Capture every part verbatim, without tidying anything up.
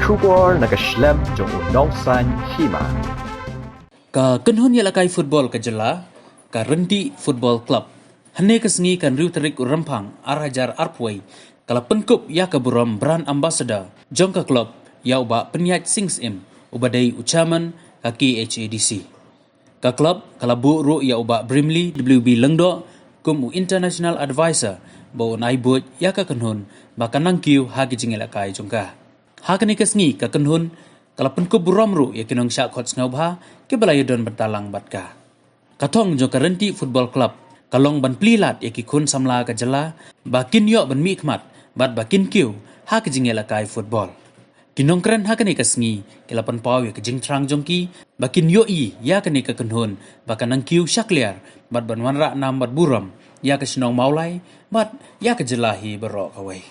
Khubor na ka shlem jong u nongsan hima. Ka kynhun ïalehkai football ka jylla, ka Ryntih Football Club, hynne ka sngi ka hynriew tarik u Rymphang ar hajar arphew wei, ka la pynkup ïa ka burom brand ambassador jong ka club ïa u Bah Pynïaid Sing Syiem, uba dei u chairman ka K H A D C. Ka club ka la buh ruh ïa u Bah Brimley W B Lyngdoh kum u international advisor, ba un ai buit ïa ka kynhun ba kan nang kiew ha ki jingïalehkai jong ka. Ha kane ka sngi ka kynhun ka la pynkup burom ruh ïa ki nongshah khot sngewbha kiba la ïadon bynta lang bad ka. Ka thong jong ka Ryntih Football Club ka long ban plie lad ïa ki khun samla ka jylla ba kin ïoh ban mihkhmat bad ba kin kiew ha ki jingïalehkai football. Ki nongkren ha kane ka sngi ki la pynpaw ïa ka jingthrang jong ki ba kin ïohi ïa kane ka kynhun ba kan nang kiew shakliar bad ban wanrah nam bad burom ïa ka shnong Mawlai bad ïa ka jylla hi baroh kawei.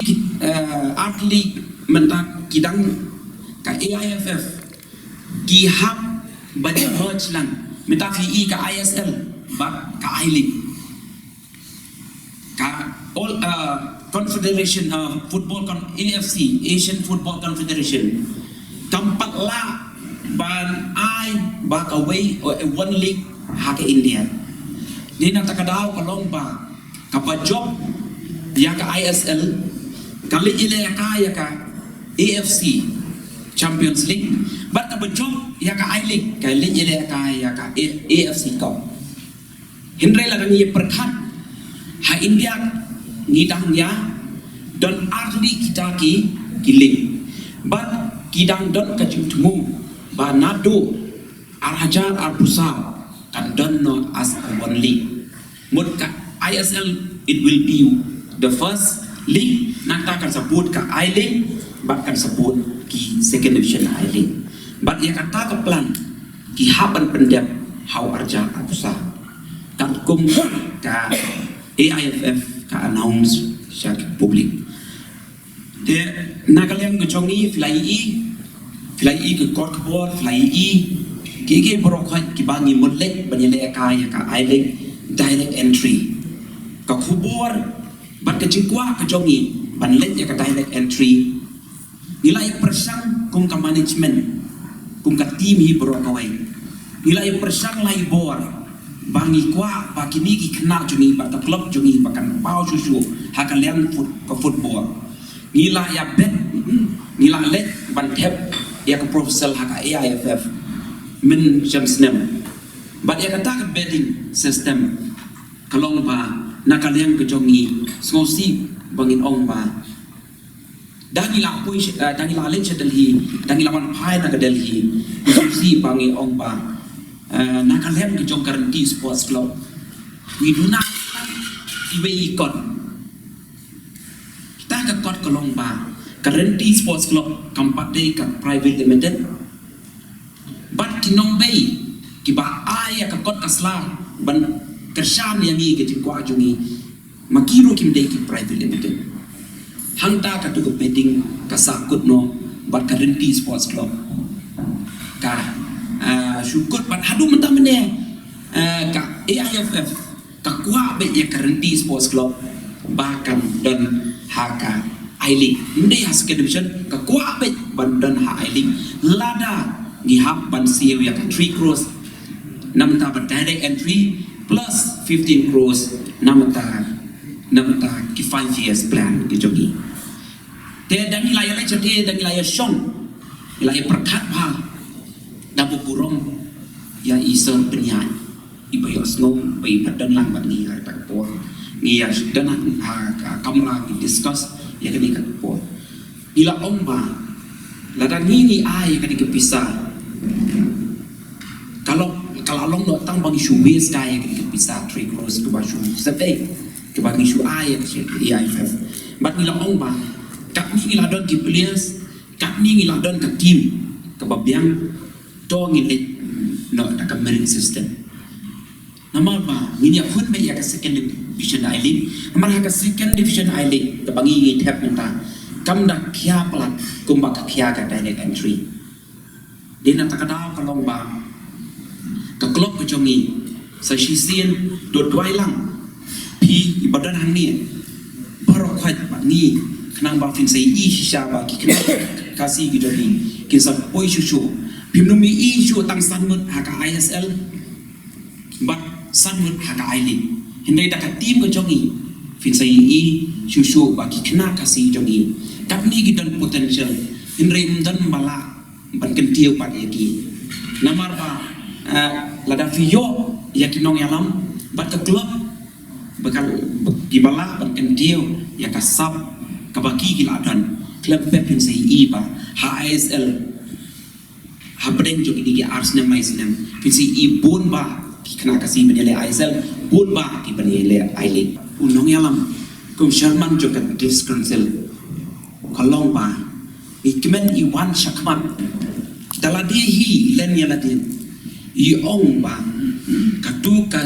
Ki, eh, Art League mynta ki dang ka A I F F ki hap ba dei merge lang mynta ki i ka I S L bad ka I League. Ka all, uh, confederation, uh, football con A F C, Asian Football Confederation, kam pat lah ban ai ba kawei, uh, one league ha ka India. Ni na ta ka daw ka long ba kaba jop ïa ka I S L ka leit ïalehkai ïa ka A F C Champions League, bad kaba jop ïa ka I League ka leit ïalehkai ïa ka A F C Cup. Hynrei la dang ïa pyrkhat ha India ngi dang ïa don ar tylli kita ki, ki league. Bad ki dang don ka jingthmu ba naduh ar hajar arphew saw kan don noh as a one league. Mut ka I S L, it will be the first league, nangta kan sa bud ka I League bad kan sa bud ki second division I League. Bad ïa kata ka plan ki hap ban pyndep ha u ar hajar arphew saw. Katkum ka A I F F ka announce sha ka public. Te na ka liang ka jong ngi phi la ïohi, phi la ïohi ka kot khubor, phi la ïohi kiei kiei baroh khoit kiba ngi mut leit ban ïalehkai ïa ka I League direct entry. Ka khubor bad ka jingkwah ka jong ngi ban leit ïa ka direct entry. Ngi la ïa pyrshang kum ka management, kum ka team hi baroh kawei. Ngi la ïa pyrshang lai bor ba ngi kwah ba kine ki khynnah jong ngi bad ka club jong ngi ba kan paw shuh shuh ha ka liang foot-, ka football. Ngi la ïa bet, ngi la leit ban thep ïa ka proposal ha ka A I F F mynshwa snem. Bad ïa kata ka betting system ka long ba na ka liang ka jong ngi sngewsih ba ngin ong ba da ngi la poi, eh, da ngi la leit sha Delhi, da ngi la wan phai na ka Delhi, ngi sngewsih ba ngi ong ba, eh, na ka liang ka jong ka Ryntih Sports Club, ngi duna iwei i kot. Kita ka kot ka long ba ka Ryntih Sports Club kam pat dei ka private limited. Bad ki nongbei kiba ai ïa ka kot ka sla ban kyrshan ïa ngi ka jingkwah jong ngi, ma ki ruh kim dei ki private limited. Hangta katu ka betting ka sahkut noh bad ka Ryntih Sports Club ka, ah, shu kut bad haduh mynta mynne, ah, ka A I F F ka kwah beit ïa ka Ryntih Sports Club ba kan don ha ka I League. Ym dei ha second division, ka kwah beit ban don ha I League. Lada ngi hap ban siew ïa ka three crores na mynta ba direct entry plus fifteen crores na mynta, na mynta ki five years plan ki jong ngi. Te da ngi la ïa leit shatei, da ngi la ïa shong, ngi la ïa pyrkhat bha. Burom ïa i Sir Pynïaid, i ba ïohsngew, ba i ba don lang bad ngi ha kata ka por. Ngi ïa don ha ka kamra ngi discuss ïa kane ka por. Ngi la ong ba lada ngi ngi ai ïa kane ka pisa, ka long, ka la long noh tang ba ngi shu waste ïa kane ka pisa three crores kaba shu sep dei, kaba ngi shu ai ïa ka A I F F. Bad ngi la ong ba katne ngi la don ki players, katne ngi la don ka team kaba biang, to ngi leit noh da ka merit system. Namar ba ngin ïa khun beit ïa ka second division I-League. Namar ha ka second division I-League kaba ngi ngi thep mynta, kam da khia palat kumba ka khia ka direct entry. Dei na kata ka daw ka long ba ka club ka jong ngi sa shisien to duwai lang phi i ba don hangne, baroh khoit bad ngi, khnang ba phin sa ïohi shisha ba ki khynnah Khasi ki jong ngi kin sa poi shuh shuh. Phim nym ïohi shuh tang san ngut ha ka I S L bad san ngut ha ka I-League. Hynrei da ka team ka jong ngi phin sa ïohi shuh shuh ba ki khynnah Khasi jong ngi katne ki don potential, hynrei ym don ba lah ban kyntiew pat ïa ki. Namar ba, eh, lada phi ïoh ïa ki nongïalam bad ka club ba ka, ki ba lah ban kyntiew ïa ka sap kaba ki ki la don, khlem pep phin sa ïohi ba ha I S L, hapdeng jong kine ki ar snem lai snem, phin sa ïohi bun bah ki khynnah Khasi ban ïaleh I S L, bun bah ki ban ïaleh I-League. U nongïalam kum chairman jong ka District Council, ka long ba i kmen i wan shakhmat da lade hi, i len ïa lade, i ong ba katu ka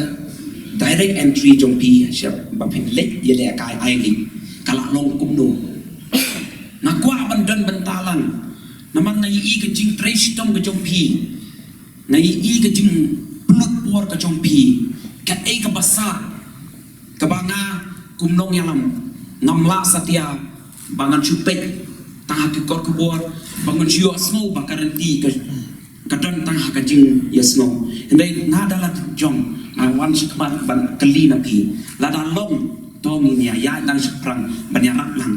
direct entry jong phi sha ba phin leit ïaleh ka I-League ka la long kumno. Nga kwah ban don bynta lang, namar nga ïohi ka jingtrei shitom ka jong phi, nga ïohi ka jingpynlut por ka jong phi, kaei kaba sah kaba nga kum nongïalam ngam lah satia ba ngan shu peit tang ha ki kot khubor, ba ngan shu ïohsngew ba ka rynti ka, ka don tang ha ka jingïohsngew. Hynrei nga da la jong nga wan shakhmat ban kylli na phi, lada long to ngin ïa ïaid lang shaphrang ban ïarap lang.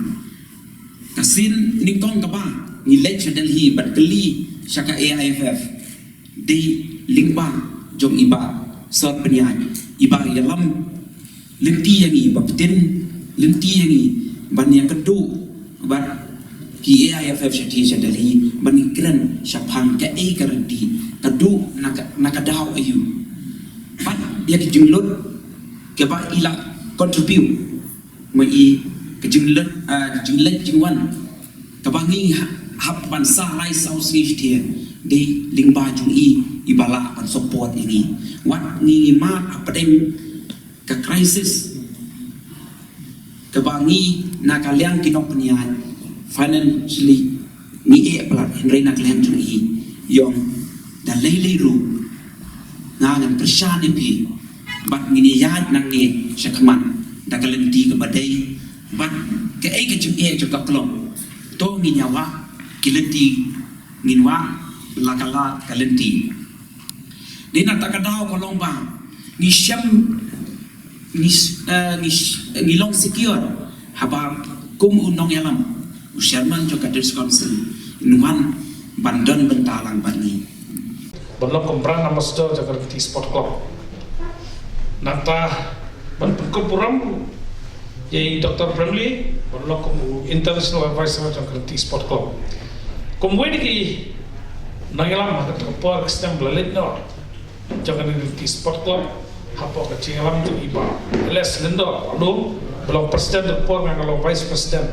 Ka sien nyngkong kaba ngi leit sha Delhi ban kylli sha ka A I F F, dei lyngba jong i Bah Sir Pynïaid, i ba ïalam lynti ïa ngi, ba pyntin lynti ïa ngi ban ïakynduh bad ki A I F F sha, sha Delhi ban ïakren shaphang kaei ka rynti, ka duh na ka, na ka daw aïu. Bad ïa ki jinglut kaba i la contribute, ma i ka jinglut, ah, ka jingleit jingwan kaba ngi ha, hap ban sah lai saw sngi shatei, dei lyngba jong i, i ba lah ban support ïa ngi. Wat ngi mad hapdeng ka crisis kaba ngi na ka liang ki nongpynïaid financially ngi eh palat, hynrei na ka liang jong i, i ong da lei lei ruh nga ngan pyrshah ïa phi bad ngin ïaid nangne shakhmat da ka lynti kaba dei, bad kaei ka jingeh jong ka club to ngin ïa wah ki lynti, ngin wah la ka lad ka lynti. Dei na kata ka daw ka long ba ngi shem, ngi, eh, ngi, ngi long secure haba kum u nongïalam, u chairman jong ka District Council, in wan ban don bynta lang bad ngi. Ban long kum brand ambassador jong ka Lynti Sport Club. Nangta ban pynkup burom ïa i Doctor Bramley, ban long kum u international advisor jong ka Lynti Sport Club. Kum uwei na ki nongïalam ha kata ka por ka snem ba la leit noh jong ka Lynti Sport Club, hapoh ka jingïalam jong i Bah L S Lyngdoh, ba long president, ka por nga ka long vice president.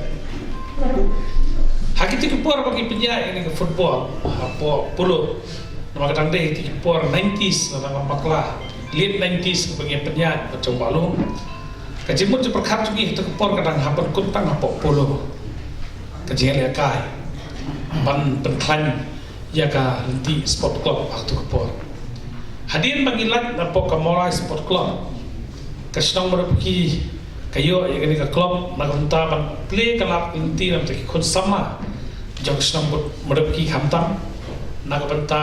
Ha kata ka por ba ngi pynïaid ïa ka football hapoh Polo, namar ka dang dei ha kata ka por nineties, nga dang bakla, late nineties ba ngi pynïaid bad jong Bah Lum. Ka jingmut jingpyrkhat jong ngi ha kata ka por ka dang hap ban kut tang hapoh Polo, ka jingïalehkai ban pynkhlaiñ ïa ka Lynti Sport Club ha kata ka por. Hadien ba ngi lait napoh ka Mawlai Sport Club, ka shnong Mawryngkneng ka ïoh ïa kane ka club na ka bynta ban plie ka lad lynti na ka bynta ki khun samla jong ka shnong Mawryngkneng, khamtam na ka bynta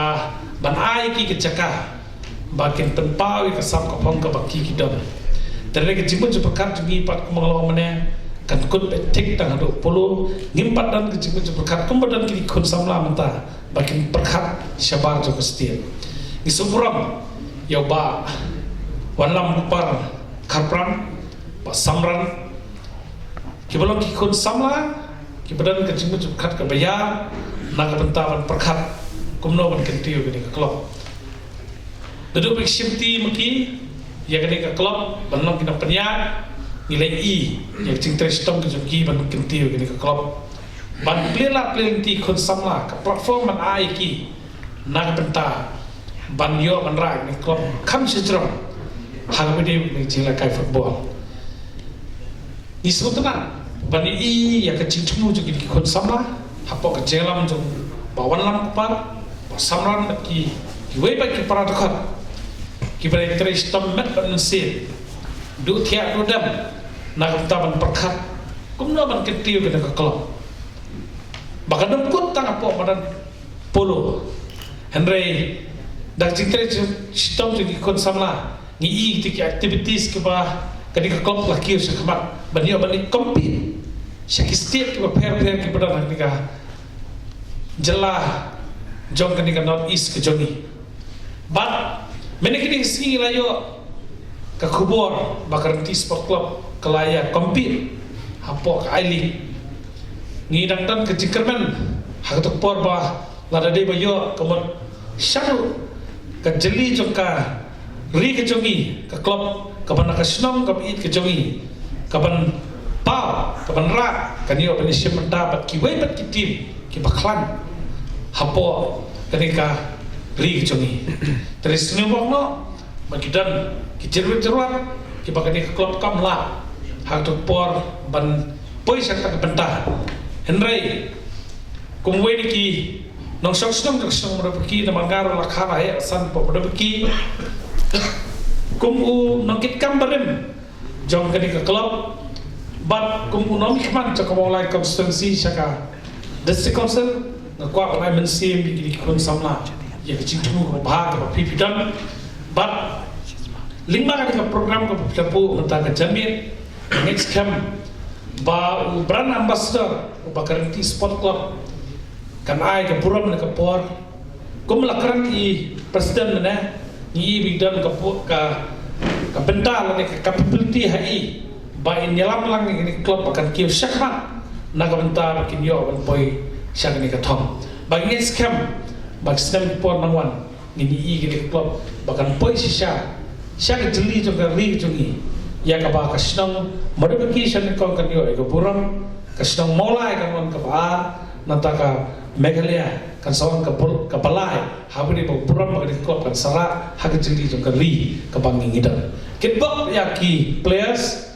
ban ai ki ka jaka ba kin pynpaw ïa ka sap ka phong kaba ki ki don. Te ka jingmut jingpyrkhat jong ngi pat, kum nga la ong mynne, kan kut beit thik tang haduh polo. Ngim pat don ka jingmut jingpyrkhat kumba don kine ki khun samla mynta ba kin pyrkhat shabar jong ka state. Ngi sngewbha ïa u Bah Wanlam Kupar Kharpran, Bah Samran, kiba long ki khun samla kiba don ka jingmut jingpyrkhat kaba ïar na ka bynta ban pyrkhat kumno ban kyntiew kane ka club. Naduh ba ngi shimti ma ki ïa kane ka club ban long ki nongpynïaid, ngi la ïohi ïa ka jingtrei shitom ka jong ki ban kyntiew kane ka club, ban plie lad plie lynti khun samla, ka platform ban ai ïa ki na ka bynta ban ïoh ban rah ïa kane ka club kham sha jrong ha kaba ïadei bad ka jingïalehkai football. Ngi sngewtynnat ban ïohi ïa ka jingthmu jong kine ki khun samla hapoh ka jingïalam jong Bah Wanlam Kupar, Bah Samran bad ki, kiwei pat ki para dkhot kiba la trei shitom met bad mynsiem, duh thiah duh dem na ka bynta ban pyrkhat kumno ban kyntiew kane ka club ba kan ym kut tang hapoh madan polo. Hynrei da ka jingtrei shitom jong ki khun samla ngi ïohi kito ki activities kiba kane ka club la kiew shakhmat ban ïoh ban compete sha ki state kiba pher pher kiba don ha kane ka jylla jong kane ka North East ka jong ngi. Bad mynne kine ki sngi la ïoh ka khubor ba ka Rynti Sport Club ka la ïa compete hapoh ka I-League. Ngi dang don ka jingkyrmen ha kato ka por ba lada dei ba ïoh ka mut shaduh ka jylli jong ka ri ka jong ngi, ka club kaba na ka shnong kaba ïeit ka jong ngi, kaban paw, kaban rah, kan ïoh ban ïashim bynta bad kiwei pat ki team kiba khlaiñ hapoh kane ka ri ka jong ngi. Te sngewbha noh ba ki don ki jingruh jingruh kiba kane ka club kam lah ha kato ka por ban poi sha kata ka bynta. Hynrei kum uwei na ki nongshong shnong jong ka shnong Mawryngkneng, namar nga ruh la kha la heh san hapoh Mawryngkneng, kum u nongkitkam barim jong kane ka club bad kum u nongmihkhmat jong ka Mawlai constituency sha ka District Council, nga kwah ban ai mynsiem ïa kine ki khun samla ïa ka jingthmu kaba bha kaba phi phi don. Bad lyngba kane ka program kaba phi la buh mynta ka janmiet, nga ngeit skhem ba u brand ambassador uba ka Rynti Sport Club kan ai ka burom na ka por. Kum la kren i president mynne, ngi i ba don ka pu-, ka, ka bynta lane ka capability ha i ba in ïalam lang ïa kane ka club ba kan kiew shakhmat na ka bynta ba kin ïoh ban poi sha kane ka thong. Ba ngi ngeit skhem ba ki snem ki por nang wan ngin ïohi ïa kane ka club ba kan poi shisha sha ka jylli jong ka ri jong ngi, ïa kaba ka shnong Mawryngkneng sha nyngkong kan ïoh ïa ka burom, ka shnong Mawlai kan wan kaba ar, nangta ka Meghalaya kan sa wan kaba, kaba lai, haba dei ba burom ba kane ka club kan sa rah ha ka jylli jong ka ri kaba ngi ngi don. Kitbok ïa ki players,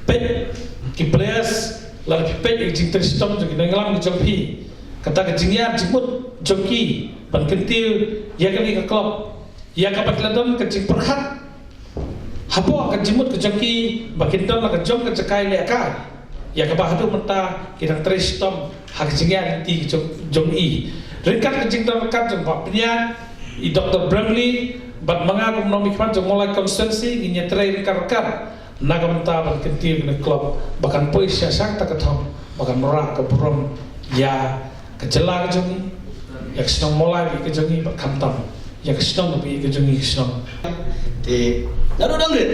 peit ki players, lada phi peit ïa ka jingtrei shitom jong ki nongïalam ki jong phi, kata ka jingïaid jingmut jong ki ban kyntiew ïa kane ka club, ïa kaba ki la don ka jingpyrkhat hapoh ka jingmut ka jong ki ba kin don la ka jong ka jaka lehkai, ïa kaba haduh mynta ki dang trei shitom ha ka jingïaid lynti ka jong, jong i. Ryngkat ka jingdon ryngkat jong Bah Pynïaid, i Doctor Bramley bad ma nga kum u nongmihkhmat jong Mawlai constituency, ngin ïatrei ryngkat ryngkat na ka bynta ban kyntiew ïa kane ka club ba kan poi sha, sha kata ka thong ba kan wanrah ka burom ïa ka jylla ka jong ngi, ïa ka shnong Mawlai ka jong ngi bad khamtam ïa ka shnong ka jong ngi, ka shnong. Te naduh dang rit,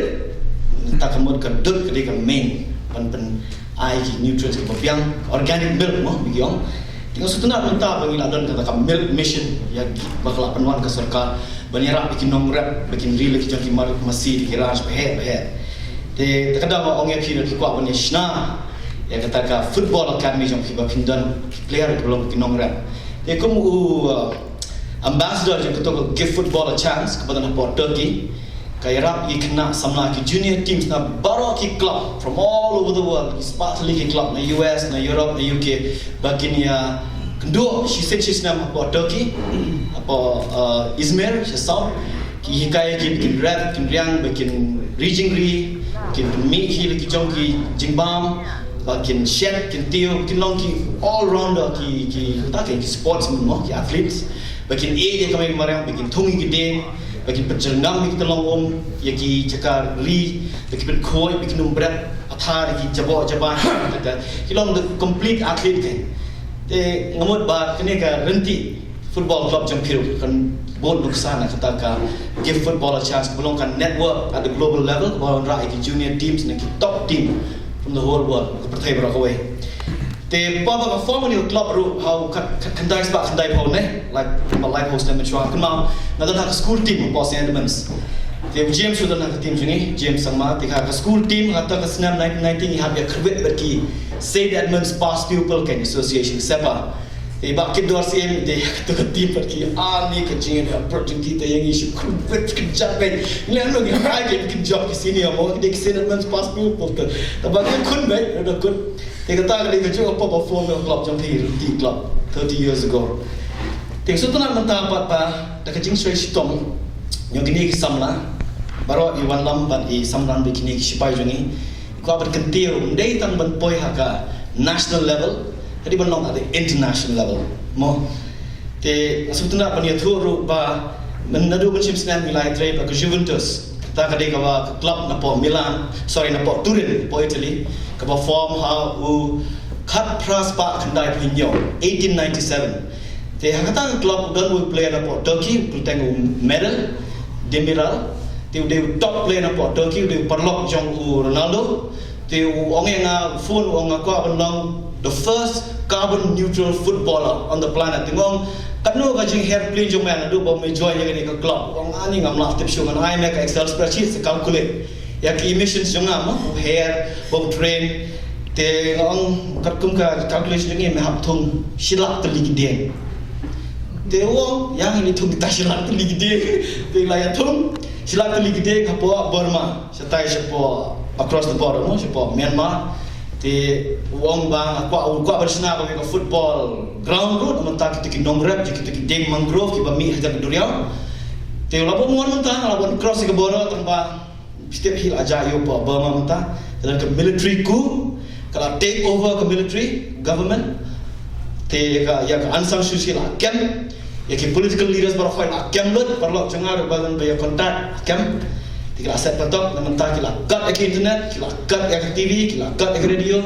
kata ka mut ka dud ka dei ka main ban pyn-ai ki nutrients kaba biang, organic milk mo ba ki ong. Te nga sngewtynnat mynta ba ngi la don kata ka milk mission ïa ki, ba ka la pynwan ka sorkar ban ïarap ïa ki nongrep ba kin ri la ki jong ki mar masi, ki ranch ba heh ba heh. Te, te ka daw nga ong ïa phi ba phi kwah ban ïa shna ïa kata ka football academy jong phi ba phin don ki player kiba long ki nongrep. Te kum u, uh, ambassador jong kato ka Give Football a Chance kaba don hapoh Turkey, ka ïarap ïa ki khynnah samla, ki junior teams na baroh ki club from all over the world, ki spah tylli ki club na U S, na Europe, na U K, ba kin ïa kynduh shisien shisnem hapoh Turkey, hapoh, uh, Izmir sha south. Ki hikai ïa ki ba kin rep, kin riang, ba kin ri jingri, kin pynmih hi la ki jong ki jingbam, ba kin shet, kin tiew, kin long ki all rounder, ki, ki, ta ki, ki sportsman mo, ki athletes. Ba kin ïeit ïa ka kamai mariang, ba kin thung ïa ki dieng, ba kin pynjyrngam ïa ki tyllong um ïa ki jaka ri, ba kin pynkhuid, ba kin ym bret Thar ki jabok jabok, ki long the complete athlete kein. Te nga mut ba kane ka Rynti Football Club jong phi ruh kan bun nuksan na kata ka give football a chance, ka long ka network at the global level, ka wanrah ïa ki junior teams na ki top team from the whole world, ka pyrthei baroh kawei. Te pynban ka form ïa u club ruh ha u khat, khat, khyndai spah khyndai phew ne, like, ba lai phew snem mynshuwa kynmaw, nga don ha ka school team hapoh Saint Edmunds. Te u James u don ha ka team jong ngi, James Sangma, te ha ka school team ha kata ka snem nineteen ninety ngi hap ïa kyrwit bad ki Saint Edmunds Past Pupil Association, SEPA. Te ba kit dor sien te ha kata ka team bad ki, ani ka jingïa approach jong ki te ïa ngi shu kyrwit kyrjap bad ngi anu ngi ai ki kyrjap ki senior mo, ki dei ki Saint Edmunds Past Pupil te. Te ba ki khun bad, da khun. Te kata ka dei kajuh ka pop up form ka club jong phi, Rynti Club, thirty years ago. Te shu tynnat mynta pat ba da ka jingsngewsih shitom jong kine ki samla baroh, i Wanlam bad i Samran bad kine ki shipai jong ngi, kwah ban kyntiew, ym dei tang ban poi ha ka national level, ka dei ban long at the international level mo. Te nga sngewtynnat ban ïathuh ruh ba myn naduh mynshem snem ngi la ïatrei bad ka Juventus. Kata ka dei kaba ka club napoh Milan, sorry, napoh Turin, napoh Italy, kaba form ha u khatphra spah khyndai phew hynñiew, eighteen ninety-seven. Te ha kata ka club u don u player napoh Turkey, u kyrteng u Meral Demiral. Te u dei u top player napoh Turkey, u dei u paralok jong u Ronaldo. Te u ong ïa nga, phone, u ong nga kwah ban long the first carbon neutral footballer on the planet. Te nga ong katno ka jingher pyrthei jong me naduh ba me join ïa kane ka club. U ong ani ngam lah tip shuh, ngan ai me ka Excel spreadsheet sa calculate ïa ki emissions jong nga mo, u her, u train. Te nga ong katkum ka calculation jong ngi me hap thung shi lak tylli ki dieng. Te u ong ïa ngi thung kita shi lak tylli ki dieng. Te la ïa thung shi lak tylli ki dieng hapoh Burma. Shatai shapoh across the border mo, shapoh Myanmar. Te u ong ba nga kwah, u kwah ban shna ka football ground ruh, mynta kita ki nongrep, kita ki dieng mangrove kiba mih hajan ka duriaw. Te u la bun wan mynta, la bun cross ka border tang ba step hi la jia ïa u pa Burma mynta. Te ka military coup, ka la take over ka military government. Te ka, ïa ka Aung San Suu Kyi la kem. Ïa ki political leaders baroh la kem lut, paralok jong nga ruh ba ngan ba ïa contact kem. Te ki la set patok, na mynta ki la cut ïa ki internet, ki la cut ïa ka T V, ki la cut ïa ka radio.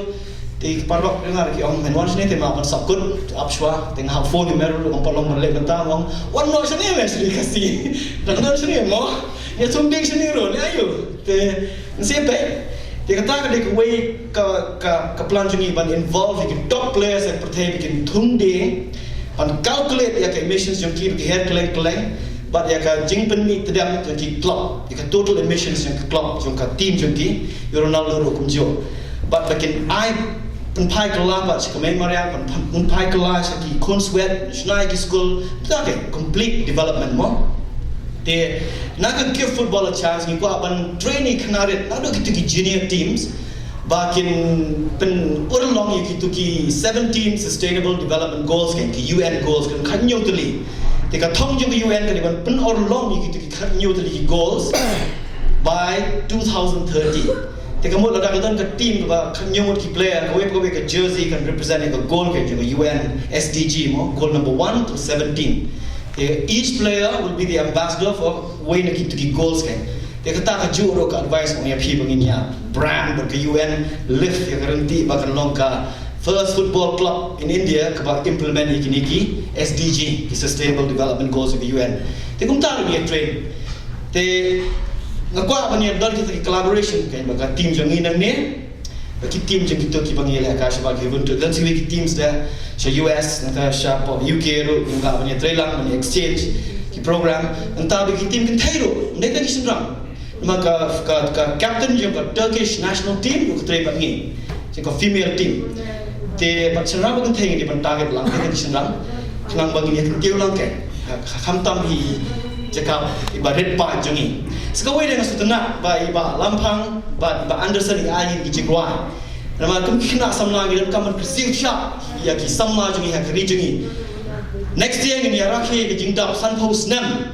Te ki paralok jong nga ruh ki ong men wan shane te ma ban sahkut ap shuwa, te nga hap phone ïa u Meral ruh, ong paralok ban leit mynta, ong wan noh shane me shane Khasi. Dang noh shane mo. Ïa sum ding shane ruh, ne ayu. Te ngi sngewbha. Te kata ka dei kawei ka, ka, ka plan jong ngi ban involve ïa ki top players ha pyrthei ba kin thung dieng, ban calculate ïa ka emissions jong ki, ba ki her kylleng kylleng, bad ïa ka jingpynmih tdem jong ki club, ïa ka total emissions jong ka club, jong ka team jong ki, ïa u Ronaldo ruh kumjuh. Bad ba kin ai pynphai kylla bad sha ka mei mariang, pyn-, pynphai kylla sha ki khun swet, shna ïa ki skul, ta ka complete development mo. Te na ka Give Football a Chance ngi kwah ban train ïa ki khynnah rit naduh kito ki junior teams ba kin pyn-urlong ïa kito ki seventeen Sustainable Development Goals, ki U N goals, ki khathynñiew tylli. Te ka thong jong ka U N ka dei ban pyn-urlong ïa kito ki khathynñiew tylli ki goals by two thousand thirty. Te ka mut lada ka don ka team kaba khathynñiew ngut ki player, kawei pa kawei ka jersey kan represent ïa ka goal ka jong ka U N S D G mo, goal number one to seventeen. Te each player will be the ambassador for wei na kito ki goals ka. Te kata kajuh ruh ka advice ong ïa phi ba ngin ïa brand bad ka U N lift ïa ka Rynti ba kan long ka first football club in India kaba implement ïa kine ki S D G, ki Sustainable Development Goals of the U N. Te kumta ruh ngi ïa train. Te nga kwah ban ïa don kita ki collaboration ka, bad ka team jong ngi nangne, bad ki team jong kito kiba ngi leh ka shabar ki Ubuntu. Don sa kiwei ki teams da sha U S, nangta shapoh U K ruh, nga kwah ban ïa trei lang, ban ïa exchange ki program. Nangta bad ki team kynthei ruh, ym dei tang ki shynrang. Namar ka, ka, ka captain jong ka Turkish national team ruh ka trei bad ngi, jong ka female team. Te bad shynrang bad kynthei ngi dei ban target lang, te ki shynrang. Khnang ba ngin ïa kyntiew lang ka, khamtam hi jaka iba rit paid jong ngi. Sa kawei de nga sngewtynnat ba i Bah Lamphang bad i Bah Anderson i ai ïa ki jingrwai. Namar kum ki khynnah samla ngi donkam ban kyrsiew shap ïa ki samla jong ngi ha ka ri jong ngi. Next year ngin ïa rakhe ka jingdap sanphew snem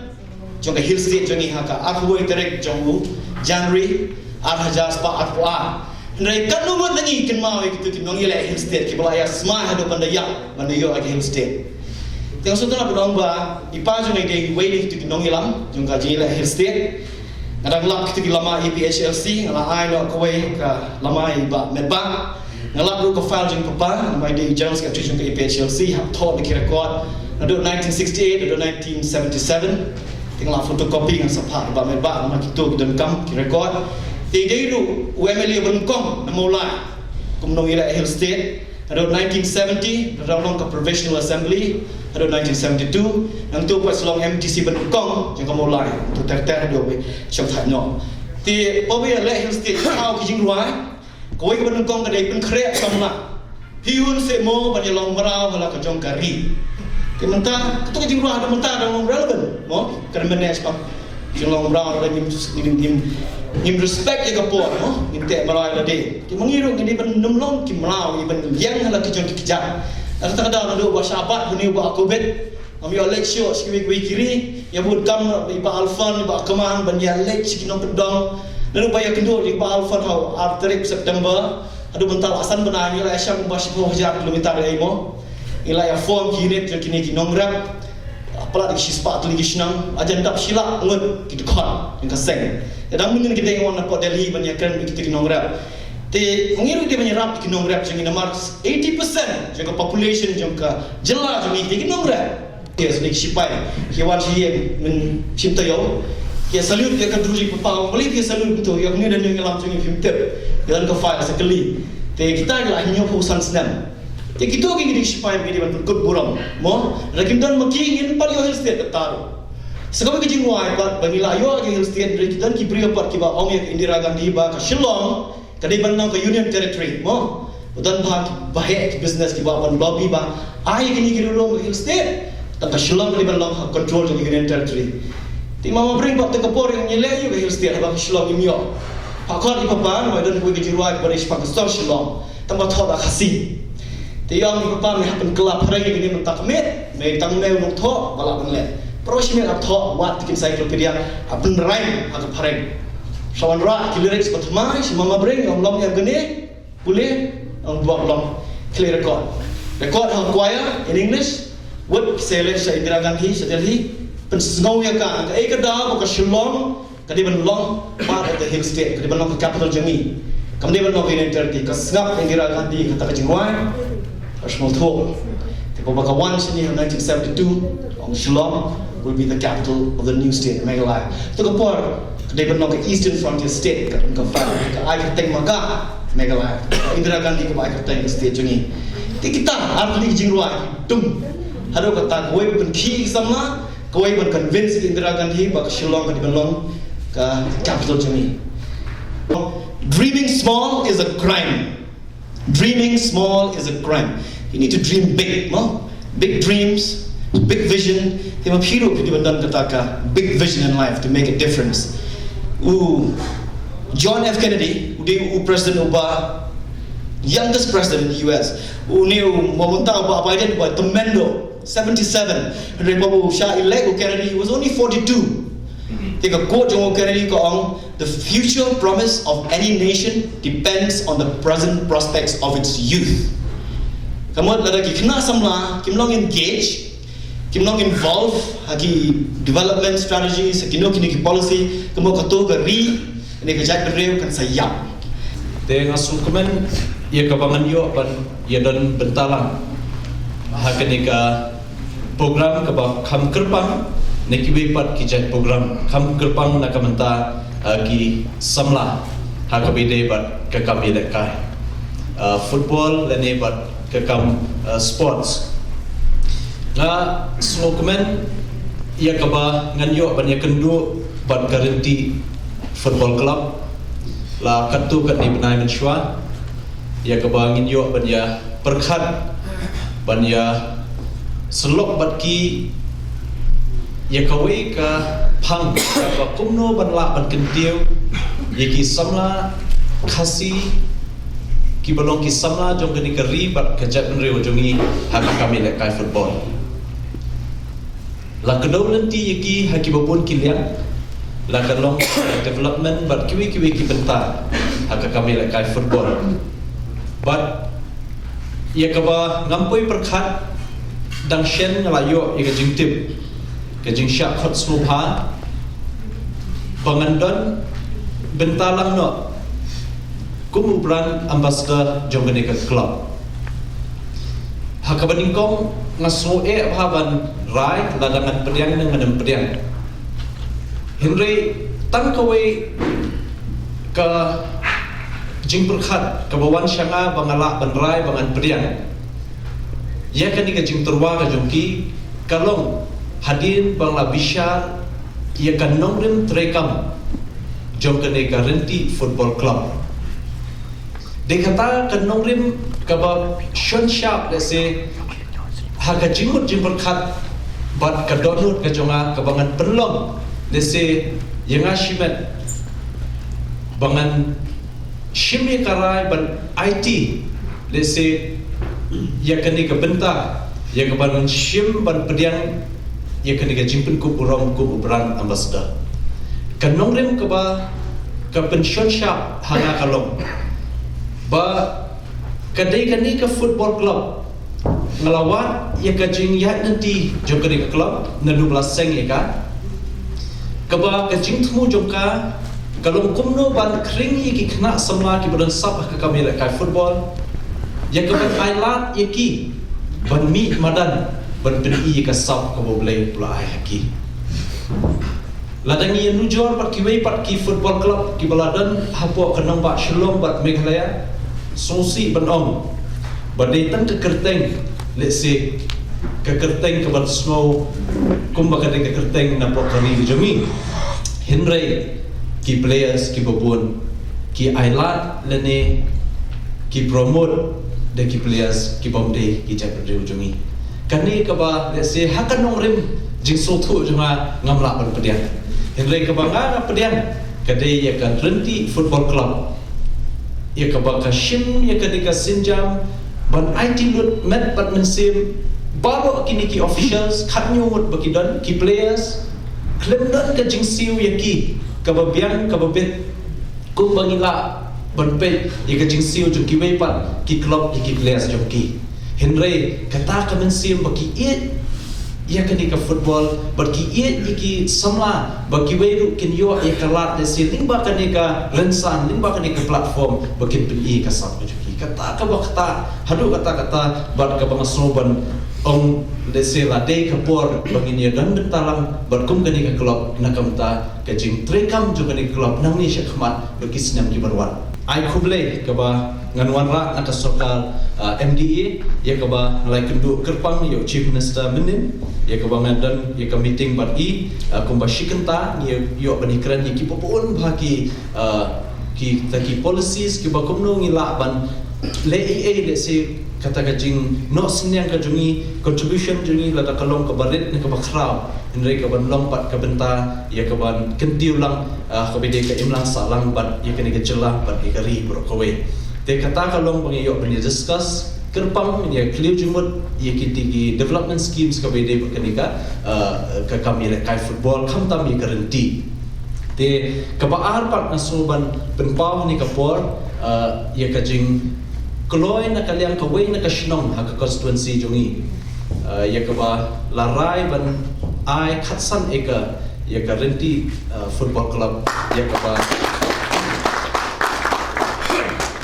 jong ka Hill State jong ngi ha ka arphew wei tarik jong u January ar hajar spah arphew ar. Hynrei katno ngut na ngi kynmaw ïa kito ki nongïaleh Hill State kiba la ïa smai haduh ban da ïap ban da ïoh ïa ka Hill State. Te nga sngewtynnat ban ong ba i pa jong ngi dei uwei na kito ki nongïalam jong ka jingïaleh Hill State. Nga dang lap kita ki lama A P H L C, nga la ai noh kawei ka lama i Bah Metbah. Nga lap ruh ka file jong papa, namar i dei i General Secretary jong ka A P H L C, hap thoh da ki record. Naduh nineteen sixty-eight, naduh nineteen seventy-seven. Te nga la photocopy, nga sa phah da Bah Metbah, namar kito ki donkam ki record. Te i dei ruh u M L A ba nyngkong na Mawlai, kum nong i leh Hill State. Haduh nineteen seventy, da dang long ka Provisional Assembly, haduh nineteen seventy-two, nangtu pat sa long M D C ba nyngkong jong ka Mawlai, nangtu ter ter haduh ba shong thait noh. Te, pynban ïa leh Hill State, thaw ki jingrwai, kawei kaba nyngkong ka dei pynkhreh samla. Phi un seh mo ban ïa long mraw ha la ka jong ka ri. Te mynta, kato ka jingrwai haduh mynta dang long relevant, mo, ka dang manage ba. Jinglong mraw lada ngim, ngim, ngim, ngim respect ïa ka por, mo? Ngim teh mraw lade. Te ma ngi ruh ngi dei ban nym long ki mraw, ngi ban ïeng ha la ki jong ki kjat. Lada kata ka daw naduh ba shah bat une u bah Covid, ngam ïoh leit shuh sha kiwei kiwei ki ri, ïa bud kam i bah Alfon, i bah Kman, ban ïa leit sha ki nongkyndong. Naduh ba ïakynduh ïa i bah Alfon ha u ar tarik September, haduh mynta la san bnai ngi la ïashong ba shiphew hajar kilometer ïa i, mo. Ngi la ïa form ki unit jong kine ki nongrep. Palat ki shispah tylli ki shnong, hajan dap shi lak ngut ki dkhot jong ka seng. Te dang mynnin ki dei wan na pdeng Delhi ban ïakren bad kita ki nongrep. Te ngi ruh dei ban ïarap ki nongrep jong ngi namar eighty percent jong ka population jong ka jylla jong ngi ki nongrep. Yes, ki shipai ki wan shi ïing mynshim taïew. Ki salute ïa ka druji papa, ki salute to ïa ngi, da ngi lam jong ngi phim tip. Ïa ka file sa kali. Te kita ki la hynñiewphew san snem. Te kito ki dei ki shipai ba ki dei ban pynkut burom, mo? Lada kim don ma ki ngin pat ïoh Hill State kata ruh. Sa kawei ka jingrwai pat ba ngi la ïoh ka Hill State, hynrei ki don ki briew pat kiba ong ïa ka Indira Gandhi ba ka Shillong ka dei ban long ka Union Territory, mo? Ba don bha kiba heh ki business kiba wan lobby ba ai kine ki rulong ka Hill State, tang ka Shillong ka dei ban long ha control jong ka Union Territory. Te Mama Bring pat te ka por ngi leh ïa ka Hill State haba ka Shillong ngim ïoh. Pha khot ïa papa, namar don kawei ka jingrwai kaba dei shaphang ka sor Shillong. Tang ba thoh da Khasi. Te ïa ong i papa, me hap pynkylla phareng ïa kine mynta ka miet, me tang me u nongthoh ba lah ban leh. Pero shimet hap thoh, wad te ki encyclopedia, hap pynrhyme ha ka phareng. Sa wanrah ki lyrics ba thymmai, shi Mama Bring, ong long ïa kane, pule, ong buak long, khlei record. Record ha choir in English, wad ki sa leit sha Indira Gandhi, sha Delhi, pynsngew ïa ka, kaei ka daw ba ka Shillong ka dei ban long part of the Hill State, ka dei ban long ka capital jong ngi. Kam dei ban long ka Union Territory, ka sngap Indira Gandhi kata ka jingrwai. Ka sngewthuh. Te ba ka wan shane ha nineteen seventy-two, ong Shillong will be the capital of the new state, Meghalaya. To ka por, ka dei ban long ka Eastern Frontier State, ka don ka file, ka ai kyrteng ma ka Meghalaya. Indira Gandhi kaba ai kyrteng ka state jong ngi. Te kita, ar tylli ki jingrwai, dum. Haduh kata kawei ban khih samla, kawei ban convince Indira Gandhi ba ka Shillong ka dei ban long ka capital jong ngi. Dreaming small is a crime. Dreaming small is a crime. You need to dream big, no? Big dreams, big vision. Te ma phi ruh phi dei ban don kata ka big vision in life to make a difference. U John F Kennedy, u dei u president uba youngest president in the U S. Une u mynta uba Biden uba tremendo. seventy-seven. Hynrei haba u shah elect u Kennedy, he was only forty-two. Te ka quote jong u Kennedy ka ong, "The future promise of any nation depends on the present prospects of its youth." Ka mut lada ki khynnah samla kim long engage, kim long involve ha ki development strategies, ha kino kino ki policy, ka mut kato ka ri ne ka jaitbynriew kan sa ïap. Te nga sngewkmen ïa kaba ngan ïoh ban ïa don bynta lang ha kane ka program kaba kham kyrpang na kiwei pat ki jait program, kham kyrpang na ka bynta, ah, ki samla ha kaba ïadei bad ka kam ïalehkai, ah, football lane bad ka kam, ah, sports. Nga sngewkmen ïa kaba ngan ïoh ban ïakynduh bad ka Ryntih Football Club la katto katne bnai mynshuwa, ïa kaba ngin ïoh ban ïa pyrkhat, ban ïa sylloh bad ki ïa kawei ka phang kaba kumno ban lah ban kyntiew ïa ki samla Khasi kiba long ki samla jong kane ka ri bad ka jaitbynriew jong ngi ha ka kam ïalehkai football. La kdew lynti ïa ki ha kiba bun ki liang, la ka long development bad kiwei kiwei ki bynta ha ka kam ïalehkai football. Bad ïa kaba ngam poi pyrkhat, dang shen nga la ïoh ïa ka jingtip, ka jingshah khot sngewbha ba ngan don bynta lang noh kum u brand ambassador jong kane ka club. Ha kaba nyngkong nga sngew eh bha ban rai lada ngan pdiang ne ngan ym pdiang. Hynrei tang kawei ka jingpyrkhat kaba wan sha nga ba nga lah ban rai ba ngan pdiang ïa kane ka jingtyrwa ka jong ki ka long hadien ba nga la bishar ïa ka nongrim treikam jong kane ka Rynti Football Club. Dei kata ka nongrim kaba shon shap lehse ha ka jingmut jingpyrkhat bad ka dohnud ka jong nga kaba ngan pynlong lehse ïa nga shimet ba ngan shim ïa ka rai ban aiti lehse ïa kane ka bynta ïa kaba ngan shim ban pdiang ïa kane ka jingpynkup burom kum u brand ambassador. Ka nongrim kaba ka pynshon shap ha nga ka long ba ka dei kane ka football club nga la wad ïa ka jingïaid lynti jong kane ka club naduh ba la seng ïa ka. Kaba ka jingthmu jong ka ka long kumno ban khring ïa ki khynnah samla kiba don sap ha ka kam ïalehkai football ïa ka ban ai lad ïa ki ban mih madan ban pyni ïa ka sap kaba U Blei u la ai ha ki. Lada ngi ïa nujor bad kiwei pat ki football club kiba la don hapoh ka nongbah Shillong bad Meghalaya, sngewsih ban ong ba dei tang ka kyrteng, lehse ka kyrteng kaba sngew kumba ka dei ka kyrteng napoh ka ri ka jong ngi. Hynrei ki players kiba bun ki ai lad lane ki promote da ki players kibym dei ki jaitbynriew jong ngi. Kane kaba lehse ha ka nongrim jingsngewthuh jong nga ngam lah ban pdiang. Hynrei kaba nga nga pdiang ka dei ïa ka Rynti Football Club ïa kaba ka shim ïa ka dei ka sienjam ban aiti lut met bad mynsiem baroh kine ki officials, khatnïew ngut ba ki don, ki players, khlem don ka jingsiew ïa ki kaba biang kaba bit kumba ngi lah ban peit ïa ka jingsiew jong kiwei pat ki club ïa ki players jong ki. Hynrei kata ka mynsiem ba ki ïeit ïa kane ka football bad ki ïeit ïa ki samla ba kiwei ruh kin ïoh ïa ka lad lehse lyngba kane ka rynsan, lyngba kane ka platform ba kin pyni ka sap ka jong ki. Kata kaba kata haduh kata kata bad kaba nga sngew ban ong lehse la dei ka por ba ngin ïa don bynta lang bad kum kane ka club na ka bynta ka jingtreikam jong kane ka club nangne shakhmat bad ki snem kiban wan. Ai khublei kaba ngan wanrah na ka sorkar, ah, M D A ïa kaba nga la ïakynduh kyrpang ïa u Chief Minister mynnin ïa kaba ngan don ïa ka meeting bad i, ah, kumba shi kynta ngi ïoh ban ïakren ïa ki bun bha ki, ah, ki, ta ki policies kiba kumno ngi lah ban leh ei ei lehse kata ka jingnoh synñiang ka jong ngi, contribution jong ngi lada ka long kaba rit ne kaba khraw. Hynrei kaban long pat ka bynta ïa kaban kyntiew lang, ah, kaba dei ka imlang sahlang bad ïa kane ka jylla bad ïa ka ri baroh kawei. Te kata ka long ba ngi ïoh ban ïa discuss kyrpang, ïa khlieh jingmut ïa kiti ki development schemes kaba dei bad kane ka, ah, ka kam ïalehkai football khamtam ïa ka Rynti. Te kaba ar pat nga sngew ban pynpaw ha kane ka por, ah, ïa ka jingkloi na ka liang kawei na ka shnong ha ka constituency jong ngi. Ah, ïa kaba la rai ban ai khatsan acre ïa ka Rynti, ah, Football Club, ïa kaba,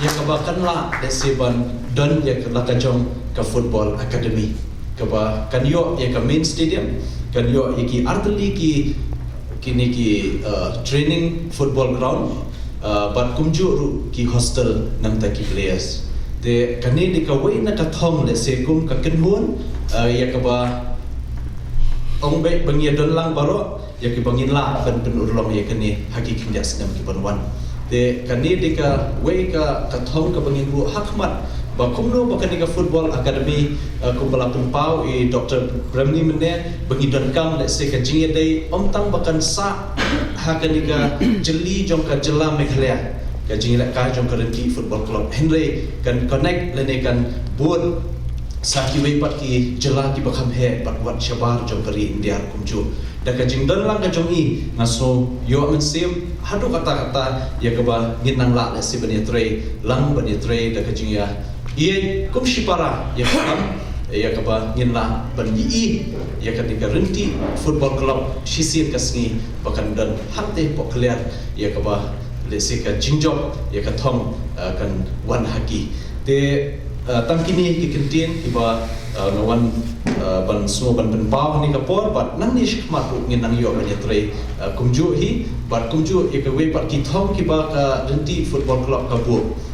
ïa kaba kan lah lehse ban don ïa ka la ka jong ka football academy kaba kan ïoh ïa ka main stadium, kan ïoh ïa ki artylli ki kine ki, uh, training football ground, uh, bad kumjuh ruh ki hostel na bynta ki players. Te kane dei kawei na ka thong lehse kum ka kynhun, uh, ïa kaba ong beit ba ngi ïa don lang baroh ïa kiba ngin lah ban pynurlong ïa kane ha ki khyndiat snem kiban wan. Te kane dei kawei ka, ka thong kaba ngin buh ha khmat ba kumno ba kane ka football academy, uh, kumba la pynpaw i Doctor Bramley mynne, ba ngi donkam lehse ka jingïadei ym tang ba kan sah ha kane ka jylli jong ka jylla Meghalaya, ka jingïalehkai jong ka Rynti Football Club, hynrei kan connect lane kan bud sa kiwei pat ki jylla kiba kham heh bad wat shabar jong ka ri India kumjuh. Da ka jingdon lang ka jong i nga sngew ïoh mynsiem haduh katta katta ïa kaba ngin nang lah lehse ban ïatrei lang ban ïatrei da ka jingïa ïeit kum shipara ïa ka kam, ïa kaba ngin lah ban ïohi ïa kane ka Rynti Football Club shisien ka sngi ba kan don hangtei hapoh kliar, ïa kaba lehse ka jingjop ïa ka thong, eh, kan wan ha ki. Te, eh, tang kine ki kyntien kiba, eh, nga wan, eh, ban sngew ban pynpaw ha kane ka por, bad nangne shakhmat ruh ngin nang ïoh ban ïatrei, eh, kumjuh hi, bad kumjuh ïa kawei pat ki thong kiba ka Rynti Football Club ka buh.